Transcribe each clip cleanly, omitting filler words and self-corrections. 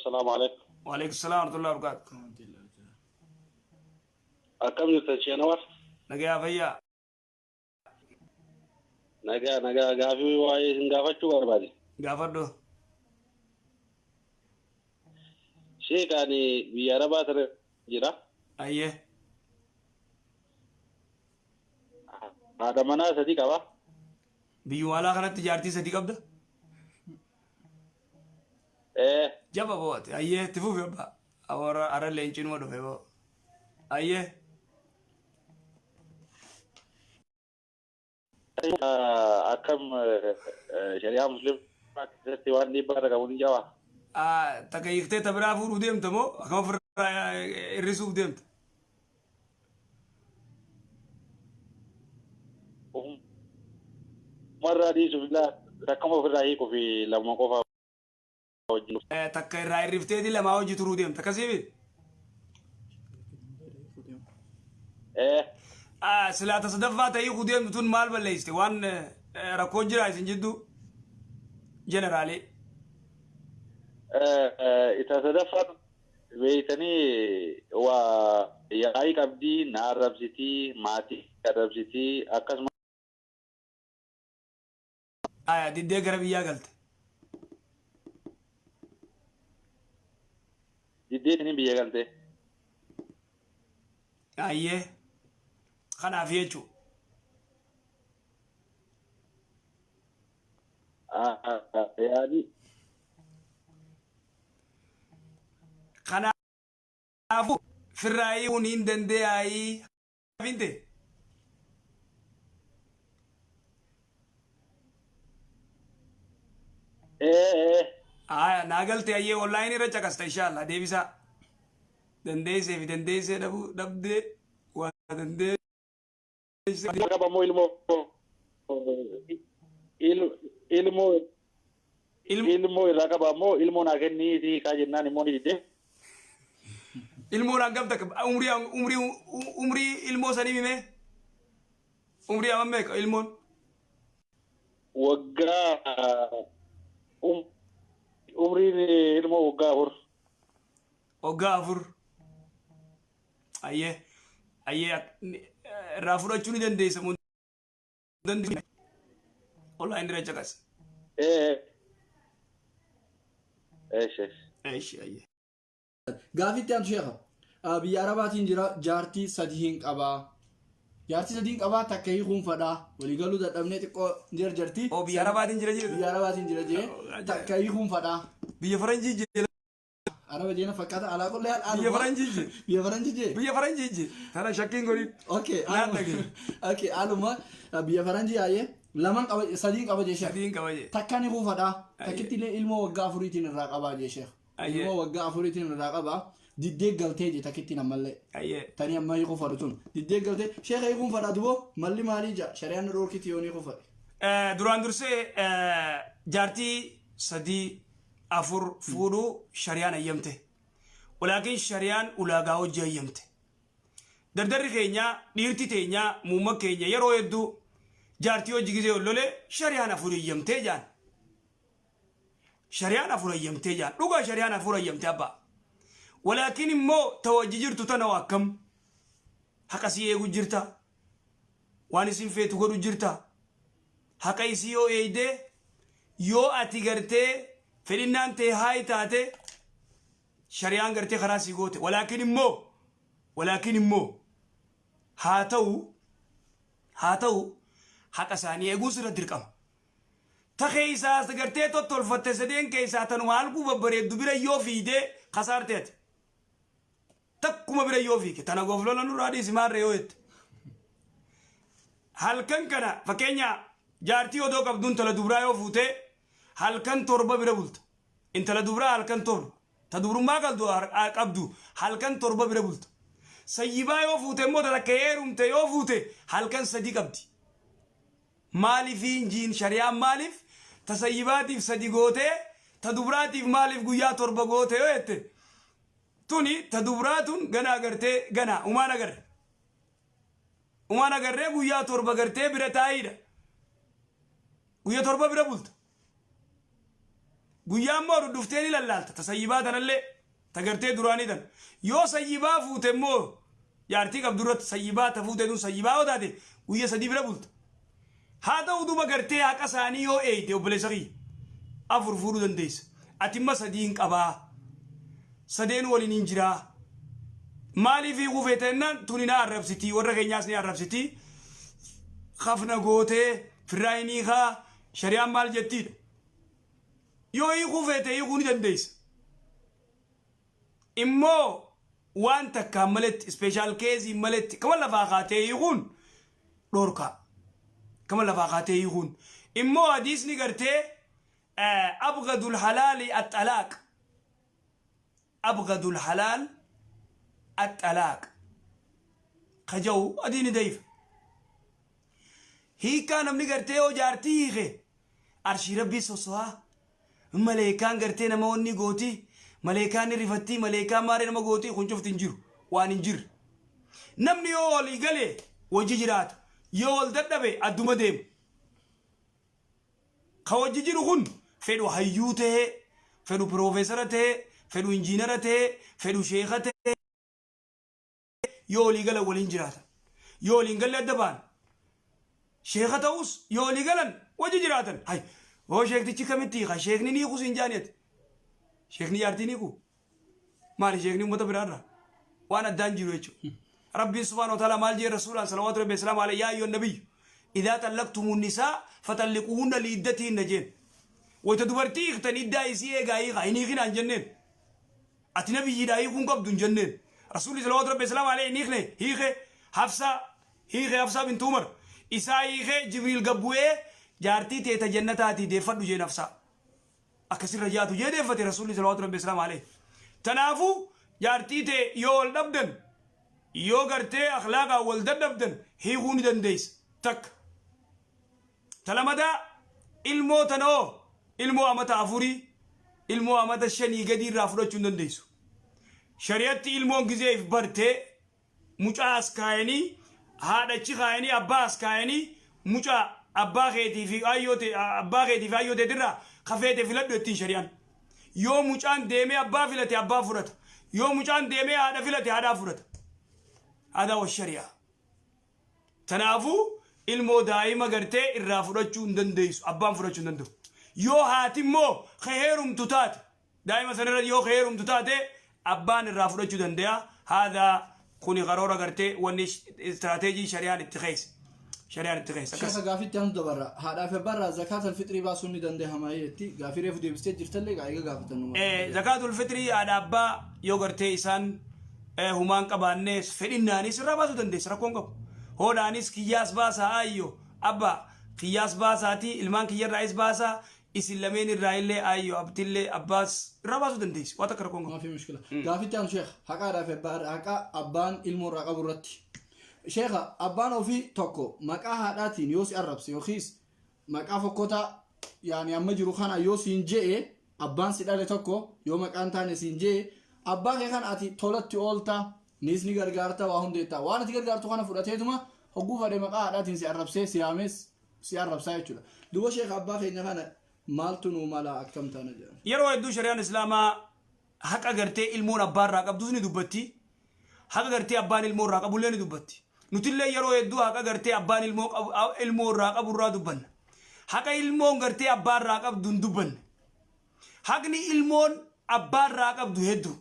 Salaamu alaikum. Waalaikum salaam warahmatullahi wabarakatuh. Akkam jirtan Sheekh Anwar? Nagayaa fayyaa. Nagaa nagaa gaafii waa'ee isin gaafachuu barbaade. Gaafadhu. Sheekh ani biyya Arabaa tana jira. Ayyee. Haadha manaa sadi qaba. Biyyuma alaa kanatti jaartii sadi qabda? Ee. Jaba boo ati. Ayyee itti fufi abbaa. Warra ara leencinuma dhufe boo. Ayyee. Akkam shari'aa musliimaa keessatti waan dhiibbaa irra qabu ni jaba. Takka hiiktee ta biraa fuudhuu deemta moo akkam ofirraa hir'isuuf deemta? Umarraa dhiisuuf illaa takkuma ofirraa hiikuu fi lama qofa wajjin. Takka irraa hir'ifteeti lamaa hojii turuu deemta akkasii miti? Ee. Silaa ta sadaffaa ta'ii ku deemtu tun maal balleessite waan rakkoo jira isin jidduu jeneraalii. Isa sadaffaa beeytanii waa yaa'ii qabdii na arrabsitii maatii arrabsitii akkasuma. Aya diddee gara biyyaa galte. Diddeetiniin biyya galte. Ayyee. Kanaaf jechuu. Yaadi. Kanaafuu firraayii hin dandeeyaayii. Finte. Ee ee. Aya naa galte ayyee online irra caqasta inshallah deebisaa. Dandeessee fi dandeessee dhabuu dhabdee waa dandeessee. Qaba immoo ilmoo ilmoo ilmoo irraa qaba immoo ilmoo naa kennii si hiikaa jennaan immoo ni didde. Ilmoon hangam takka umrii umrii umrii ilmoo sanii mimee umrii hammam meeqa ilmoon? Waggaa umriin ilmoo waggaa 4. Waggaa 4. Ayyee ayyee irraa fudhachuu ni dandeessa moo dandeessu? Online irra caqas. Ee. Eesh eesh. Eesh ayyee. Gaafii itti aantu sheekha. Biyya Arabaatiin jira jaartii sadiin qabaa. Jaartii sadiin qabaa takka hiikuun fadhaa. Walii galuu dadhabnee xiqqoo jarjarti. Oo biyya Arabaatiin jira jira. Biyya Arabaatiin jira jee takka hiikuun fadhaa. Biyya Faranjii jira. Araba jeena fakkaata alaa qollee haal Biyya Faranjii jee. Biyya Faranjii jee. Biyya Faranjii jee. Tana shakkiin godhin. Okay. Naan dhagaye. Okay aluma biyya Faranjii yaa'ee laman qaba sadiin qaba jee sheekh. Sadiin qaba jee. Takka ni kuufadha. Takkitti illee ilmoo waggaa afuriitiin irraa qabaa jee sheekh. Ayyee. Ilmoo waggaa afuriitiin irraa qabaa. Diddee galtee jee takkittiin ammallee. Ayyee. Tani amma hiikuu fadhu tun. Diddee galtee sheekha hiikuun fadhaa duboo malli maalii jaa shari'aan na dhoorkiti yoo ni kuufadhe. Duraan dursee jaartii sadii afur fuudhuu shari'aan hayyamte. Walaakin shari'aan ulaagaa hojii hayyamte. Dardarri keenya dhiirti teenya muumma keenya yeroo hedduu jaartii hojii gizee ol lole shari'aan afur hayyamtee jaan. Shari'aan afur hayyamtee jaan. Dhugaa shari'aan afur hayyamte abbaa. Walaakin immoo ta wajji jirtu tana hoo akkam? Haqa sii eegu jirta? Waan isin feetu godhu jirta? Haqa isii yoo eeyde yoo ati gartee fedhinnaan tee haay taate shari'aan gartee karaa sii goote. Walaakin immoo walaakin immoo haa ta'u haa ta'u haqa isaanii eeguun sirra dirqama. Ta keessaa gartee tottolfatte sadeen keessaa tanuma halkuu babbareeddu bira yoo fiigdee kasaarte ati. Takkuma bira yoo fiige tana goflola nurraa dhiisi maarree yoo jette. Halkan kana fakkeenya jaartii odoo qabdu intala dubraa yoo fuutee halkan torba bira bulta. Intala dubraa halkan torba. Ta dubrummaa qabdu qabdu halkan torba bira bulta. Sayyibaa yoo fuute immoo ta takka heerumte yoo fuute halkan sadi qabdi. Maalifiin jiin shari'aan maaliif ta sayyibaatiif sadi gootee ta dubraatiif maaliif guyyaa torba goote yoo jette tuni ta dubraa tun ganaa gartee ganaa umaan agarre umaan agarree guyyaa torba gartee bira taa'iidha guyya torba bira bulta. Guyyaa immoo dhudhuftee ni lallaalta. Ta sayyibaa tanallee ta gartee duraanii tan. Yoo sayyibaa fuute immoo jaartii qabdu irratti sayyibaa ta fuute tun sayyibaa yoo taate guyya 3 bira bulta. Haa ta'u duba gartee haqa isaanii yoo eeyde obboleessa kiyya 4 fuudhuu dandeessa. Ati imma 3n qabaa. Sadeen waliin hin jiraa. Maaliif hiikuu feeta jennaan tuni na arrabsitii warra keenyaas ni arrabsitii. Kafna gootee firraa hin hiikaa shari'aan maal jettiidha. Yoo hiikuu feete hiikuu ni dandeessa. Immoo waan takkaan maletti special keeziin maletti kama lafaa kaatee hiikuun dhorkaa. Kama lafaa kaatee hiikuun. Immoo hadiisni gartee abgadul halaali axxalaaq. Abgadul halaal axxalaaq. Kaja'u adiini da'ifa. Hiikkaa namni gartee yoo jaartii hiike Arshii Rabbii sossohaa. Maleeykaan gartee nama wanni gooti. Maleeykaan ni rifattii. Maleeykaan maaree nama gooti. Kun cufti hin jiru. Waan hin jirre. Namni yoo walii gale wajji jiraata. Yoo wal dadhabe adduma deema. Ka wajji jiru kun fedhu hayyuu tahee, fedhu piroofeesara tahee, fedhu injiinara tahee, fedhu sheeka tahee yoo walii galan waliin jiraatan. Yoo waliin galle adda ba'an. Sheeka ta'us yoo walii galan wajji jiraatan. Hay hoo sheektichi kamitti hiika? Sheekni ni hiiku siin jaani ati. Sheekni jaartii ni hiiku? Maali sheekni uummata biraarraa? Waan addaan jiru jechuudha. Rabbiin subhaanahu wa ta'ala maal jee rasuulaan salawaatu rabbi salaamu alayhi yaa ayyuhan nabiyyu idhaa xallaqtumu nisaa faxalliquhunna liiddatihinna jeen. Wayta dubartii hiiktan iddaa isii eegaa hiikaa hin hiikinaan jenneen. Ati nabiyyiidhaa hiikuu hin qabdu hin jenneen. Rasuulli salawaatu rabbi salaamu alayhi hin hiikne hiike Hafsaa hiike Hafsaa bintu Umar isaa hiike Jibriil gad bu'ee jaartii teeta jannataatii deeffadhu jeen Hafsaa. Akkasirra jaatu jee deeffate Rasuulli salawaatu rabbi salaamu alayhi. Tanaafuu jaartii tee yoo wal dhabdan yoo gartee akhlaaqaan wal dadhabdan hiikuu ni dandeessa. Takka. Ta lamadaa ilmoo tana hoo ilmoo amata afurii ilmoo amata shanii gadii irraa fudhachuu hin dandeessu. Shari'atti ilmoon gizee if bartee mucaa as kaayanii haadha achi kaayanii abbaa as kaayanii mucaa abbaa keetii fi ayyoo tee abbaa keetii fi ayyoo teetirraa ka feete filadhu jettiin shari'aan. Yoo mucaan deemee abbaa filate abbaa fudhata. Yoo mucaan deemee haadha filate haadhaa fudhata. Haadha wa shari'aa. Tanaafuu ilmoo daa'ima gartee irraa fudhachuu hin dandeessu. Abbaan fudhachuu hin danda'u. Yoo haati immoo ka heerumtu taate daa'ima sanirra yoo ka heerumtu taate abbaan irraa fudhachuu danda'a. Haadha kuni karoora gartee wanni istiraateejii shari'aan itti keessa. Shari'aan itti keessa. Akkas. Sheekha gaafitti aantu dabarra. Haadhaa fi abbaarraa zakaatal fixrii baasuun ni danda'ama jetti. Gaafii reefu deebistee jirtallee egaa eega gaafatan numa. Zakaatul fixrii haadha abbaa yoo gartee isaan humaan qabaannees fedhinnaanis irraa baasuu dandeessa rakkoon qabu. Hoodhaanis kiyyaas baasaa ayyo abba kiyyaas baasaatii ilmaan kiyyarraayis baasaa isin lameen irraa illee ayyo abtillee abbaas irraa baasuu dandeessi waa takka rakkoon qabu. Maafi mushkila. Gaafitti aanu sheekha haqa haadhaa fi abbaa haqa abbaan ilmoo irraa qabu irratti. Sheekha abbaan ofii tokko maqaa haadhaatiin yoo si arrabse yookiis maqaa fokkotaa yaani amma jiru kana yoo siin je'e Abbaan si dhale tokko yoo maqaan taane siin je'e abbaa kee kana ati tolatti oolta niis ni gargaarta waa hunda jettaa waan ati gargaartu kana fudhateetuma hogguu fadhe maqaa haadhaatiin si arrabsee si yaamees si arrabsaa jechuudha. Duuba sheekh abbaa keenya kana maaltu nuu mala akkam taana jedhan. Yeroo hedduu shari'aan Islaamaa haqa gartee ilmoon abbaa irraa qabdus ni dubbatti. Haqa gartee abbaan ilmoo irraa qabullee ni dubbatti. Nutillee yeroo hedduu haqa gartee abbaan ilmoo qabu ilmoo irraa qabu irraa dubbanna. Haqa ilmoon gartee abbaa irraa qabdu hin dubbanne. Haqni ilmoon abbaa irraa qabdu hedduu.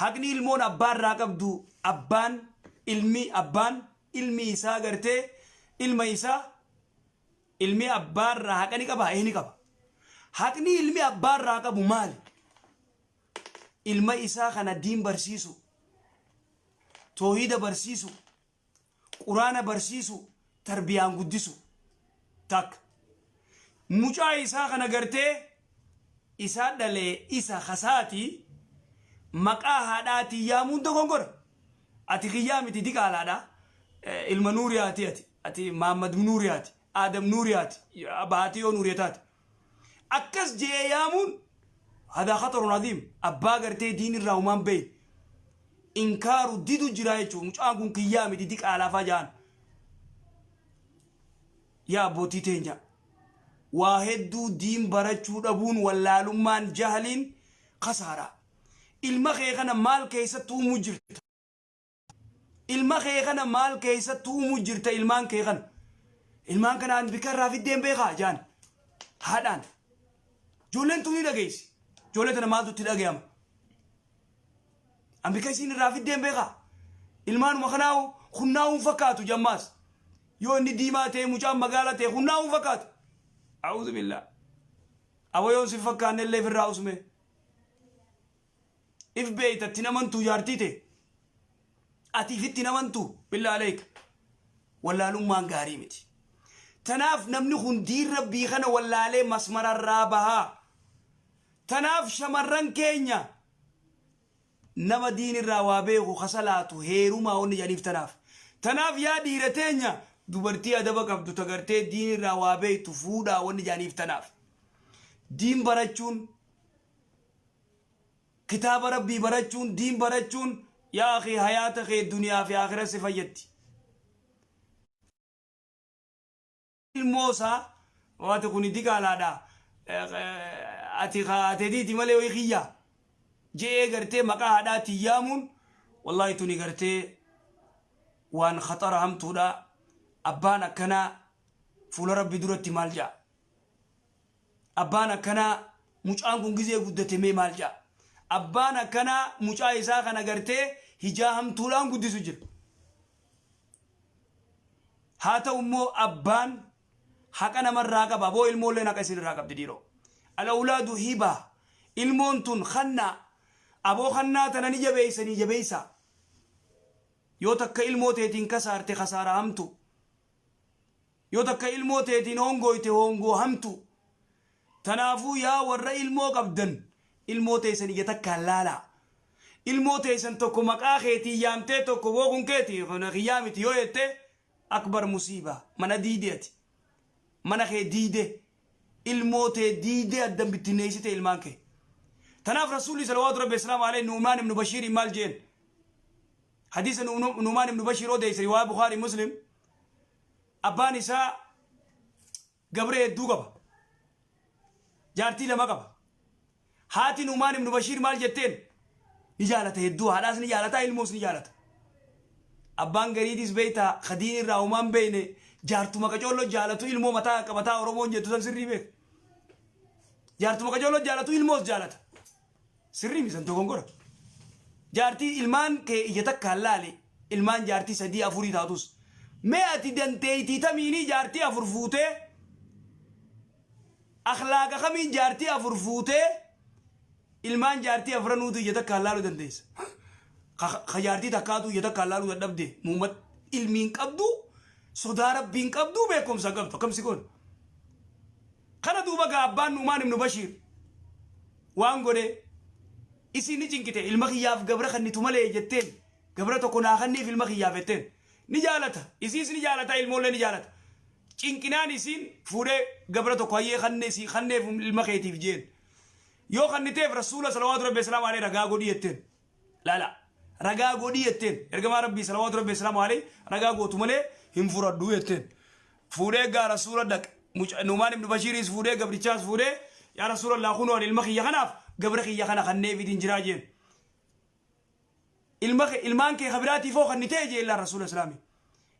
Haqni ilmoon abbaa irraa qabdu abbaan ilmi abbaan ilmi isaa gartee ilma isaa ilmi abbaa irraa haqa ni qabaa? Ee ni qaba. Haqni ilmi abbaa irraa qabu maali? Ilma isaa kana diin barsiisu, toohida barsiisu, quraana barsiisu, tarbiyaan guddisu. Takka. Mucaa isaa kana gartee isaa dhalee isa kasaati maqaa haadhaatiin yaamuun dogongora. Ati kiyyaa miti diqaalaadha. Ilma Nuuriyaati ati. Ati Maammad Nuuriyaati. Aadam Nuuriyaati. Baatii yoo Nuuriya taate. Akkas je'ee yaamuun hadaa khatarun aziim. Abbaa gartee diin irraa humaan beeyne. Inkaaru didu jira jechuudha. Mucaan kun kiyyaa miti diqaalaa faa ja'an. Yaa abbootii teenya. Waa hedduu diin barachuu dhabuun, wallaalummaan, jahliin kasaaraa. Ilma kee kana maal keessatti uumuu jirta? Ilma kee kana maal keessatti uumuu jirta? Ilmaan kee kana, ilmaan kanaan bikka irraa fiddeen beekaa jaan haadhaan. Ijoolleen tun ni dhageessi. Ijoollee tana maaltu itti dhagayama? An bikka isiin irraa fiddeen beekaa. Ilmaanuma kanaa hunnaa'uun fakkaatu jammaas. Yoo inni diimaa ta'e, mucaan magaala ta'e, hunnaa'uun fakkaatu. A'uudhu billaa. Abayoon si fakkaanne illee firraa usme. If beeyta, itti namantuu jaartii ta'e. Ati ifitti namantuu, billaa aleeka. Wallaalummaan gaarii miti. Tanaaf namni kun diin Rabbii kana wallaalee masmararraa bahaa. Tanaaf shamarran keenya, nama diin irraa waa beeku, kasalaatu heerumaa onni jedhaniif tanaaf. Tanaaf yaa dhiira teenya, dubartii adaba qabdu tagartee diin irraa waa beektu fuudhaa wanni jedhaniif tanaaf. Diin barachuun, kitaaba Rabbii barachuun, diin barachuun, yaa akhi, hayaata kee duniyaa fi akhira si fayyaddi. Ilmoo isaa waati kuni diqaalaadha. Ati kaatetiiti malee wayi kiyya je'ee gartee maqaa haadhaatiin yaamuun, wallahi tuni gartee waan khaxara hamtuudha. Abbaan akkanaa fuula Rabbi duratti maal ja'a? Abbaan akkanaa mucaan kun gizee guddate mee maal ja'a? Abbaan akkanaa mucaa isaa kana gartee hijaa hamtuudhaan guddisu jira. Haa ta'u immoo abbaan haqa namarraa qaba. Aboo, ilmoolleen haqa isin irraa qabdi, dhiiroo. Al-awlaadu hibaa. Ilmoon tun kannaa. Aboo, kannaa tana ni jabeessanii, jabeessaa. Yoo takka ilmoo teetiin kasaarte, kasaara hamtu. Yoo takka ilmoo teetiin hongoyte, hongoo hamtu. Tanaafuu yaa warra ilmoo qabdan, ilmoo teessan ija takkaan laalaa. Ilmoo teessan tokko maqaa keetiin yaamtee, tokko bookun keeti kiyyaa miti yoo jette, akbar musiibaa. Mana diide ati. Mana kee diide. Ilmoo tee diidee addan bittinneessite ilmaan kee. Tanaaf Rasuulli salawaatu Rabbi islaamu alayhi Nu'maan ibnu Bashiiriin maal jeen? Hadiisa Nu'maan ibnu Bashiir odeesse, riwaaya Bukaarii Muslim. Abbaan isaa gabree hedduu qaba. Jaartii lama qaba. Haati Nu'maan ibnu Bashiir maal jetteen? Ni jaalata hedduu, haadhaas ni jaalata, ilmoos ni jaalata. Abbaan gariitis beektaa, kadiin irraa homaan beekne, jaartuma qacoollo jaalatu, ilmoo mataa qabataa Oromoon jettu san sirrii beeka. Jaartuma qacoollo jaalatu, ilmoos jaalata. Sirrii misan dogongora. Jaartii ilmaan kee ija takkaan laale, ilmaan jaartii sadii afurii taatus. Mee ati danteeytii tamiinii jaartii afur fuutee, akhlaaqa kamiin jaartii afur fuutee, ilmaan jaartii afranuutu ija takkaan laaluu dandeessa? Ka jaartii takkaatu ija takkaan laaluu dadhabde, muummat ilmiin qabdu, sodaa Rabbiin qabdu, beekumsa qabdu, akkam si goona? Kana duuba gaa abbaan Nu'maan ibnu Bashiir waan godhe, isiin ni cinqite. Ilma kiyyaaf gabra kannitu malee jetteen. Gabra tokko naa kanniif ilma kiyyaaf jetteen. Ni jaalata, isiis ni jaalata, ilmoollee ni jaalata. Cinqinaan isiin fuudhee gabra tokko hayyee kanne si kanneef ilma keetiif jeen. Yoo kanniteef, Rasuula salawaatu Rabbi islaamu alayhi ragaa godhii jetteen. Laala, ragaa godhii jetteen. Ergamaa Rabbii salawaatu Rabbi islaamu alayhi ragaa gootu malee hin furadhu jetteen. Fuudhee gaa Rasuula dhaqe. Nu'maan ibnu Bashiiriis fuudhee, gabrichaas fuudhee, yaa Rasuulallah, kunoo ani ilma kiyya kanaaf gabra kiyya kana kanneefiitiin jiraa jeen. Ilma kee, ilmaan kee kabiraatiif hoo kannitee jeen laan Rasuula islaamii.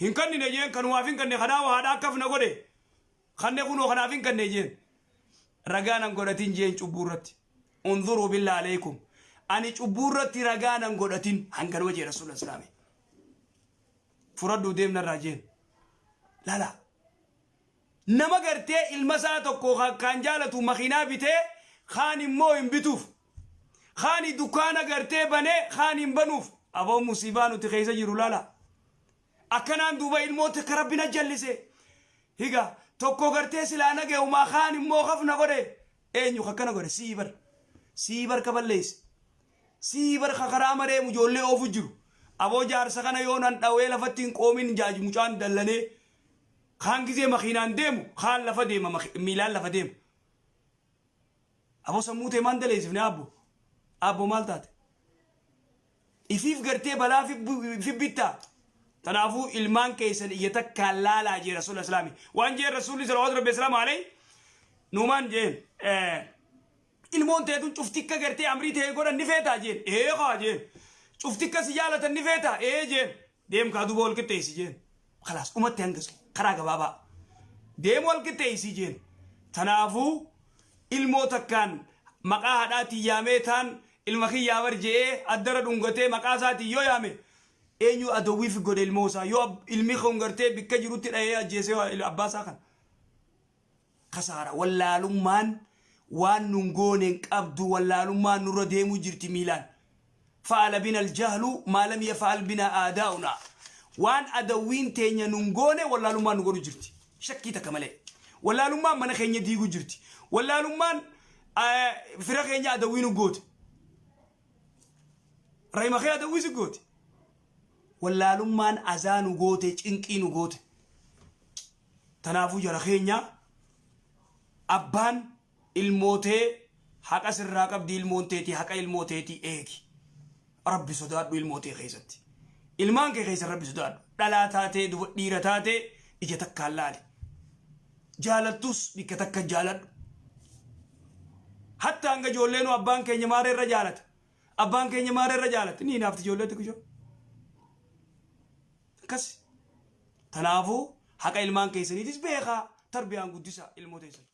Hin kannine jeen, kanumaaf hin kanne, kanaa haadha akkaf na godhe. Kanne kunoo kanaaf hin kanne jeen. Ragaa nan godhatin jeen cubbuu irratti. Unzuruu billaa aleekum. Ani cubbuu irratti ragaa nan godhatin hanganuma jee Rasuula islaamii. Furadhuu deemnarraa jeen. Lala. Nama gartee ilma isaa tokko kan jaalatu makiinaa bitee, kaan immoo hin bituuf. Kaani dukkaana gartee banee, kaan hin banuuf. Aboo, musiibaa nuti keessa jiru lala. Akkanaan duuba ilmooti akka Rabbi na jallise. Higa tokko gartee silaa nagayumaa, kaan immoo kafna godhe. Eenyu akkana godhe? Sii bar. Sii bar ka balleesse. Sii bar ka karaa maree ijoollee oofu jiru. Aboo, jaarsa kana yoo nan dhawee lafatti hin qoomin jaaji mucaan dallanee. Kaan gizee makiinaan deemu, kaan lafa deema, miilaan lafa deema. Aboo, sammuu ta'e maan daleessifne abbo? Abbo, maal taate? Ifiif gartee balaa fibbittaa. Kanaafuu ilmaan keessan ija takkaan laalaa jee Rasuula Islaami. Waan jee Rasuulli salawaatu Rabbi Islaamu alayhi. Nuumaan jeen ilmoon teetun cufti akka gartee amrii ta'e godhan ni feetaa jeen. Ee kaa jeen. Cufti akka si jaalatan ni feetaa ee jeen. Deem kaa duuba wal qixxeessi jeen. Kalaas dhumatti hangasu karaa gabaabaa. Deem wal qixxeessi jeen. Tanaafuu ilmoo takkaan maqaa haadhaatiin yaamee taan ilma kiyyaa bar je'ee addara dhungatee maqaa isaatiin yoo yaame eenyu adawwiif godhe ilmoo isaa yoo ilmi kun gartee bikka jirutti dhahee ajjeesee abbaa isaa kana. Kasaara wallaalummaan waan nun goone hin qabdu, wallaalummaan nurra deemuu jirti miilaan. Fa'ala bina aljahlu maa lam yaf'al bina aadaa'una. Waan adawwiin teenya nun goone wallaalummaan nu godhu jirti. Shakkii takka malee. Wallaalummaan mana keenya diigu jirti. Wallaalummaan fira keenya adawwii nu goote. Rahima kee adawwii si goote. Wallaalummaan azaa nu goote, cinqii nu goote. Tanaafuu jara keenya, abbaan ilmoo tee haqa sirraa qabdi, ilmoon teetii haqa ilmoo teetii eegi. Rabbi sodaadhu ilmoo tee keessatti. Ilmaan kee keessa Rabbi sodaadhu. Dhalaa taatee dhiira taatee ija takkaan laali. Jaalattus bikka takka jaaladhu. Hatta hanga ijoolleenuu abbaan keenya maaree irra jaalata. Abbaan keenya maaree irra jaalata. Ni hinaafti ijoollee xiqqishoo. Akkas. Tanaafuu haqa ilmaan keessaniitis beekaa, tarbiyaan guddisaa ilmoo teessan.